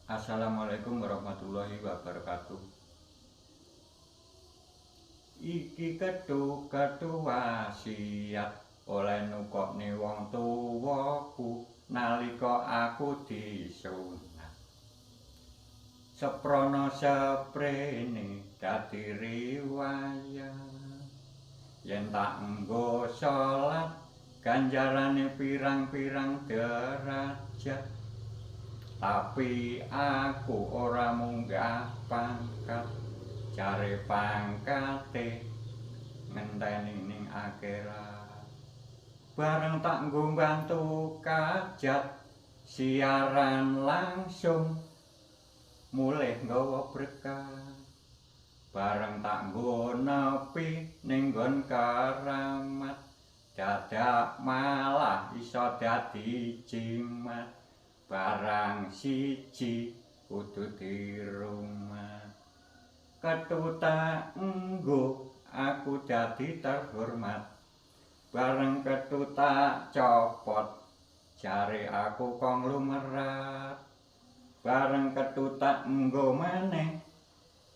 Assalamualaikum warahmatullahi wabarakatuh. Iki kethu-kethu wasiat oleh nukokne wong tuwaku nalika aku disunat. Seprana seprene dadi riwayat. Yen tak enggo salat ganjarane pirang-pirang derajat. Tapi aku ora munggah pangkat, jare pangkate ngenteni ning akhirat. Bareng tak nggo bantu kajat siaran langsung mulih nggawa berkat. Bareng tak nggo nepi ning nggon keramat, dadak malah iso dadi jimat. Barang siji kudu dirumat. Kethu tak enggo aku dadi terhormat. Bareng kethu tak copot jare aku konglomerat. Bareng kethu tak enggo maneh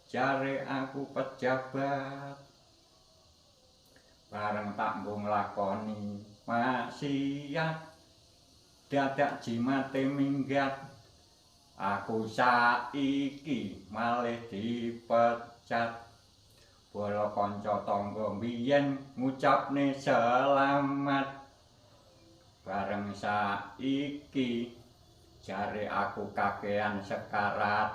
jare aku pejabat. Bareng tak nggo nglakoni maksiat, dadak jimate minggat. Aku saiki malih dipecat. Bala kanca tangga mbiyen ngucapne selamat. Bareng saiki jare aku kakean sekarat.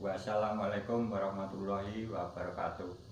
Wassalamualaikum warahmatullahi wabarakatuh.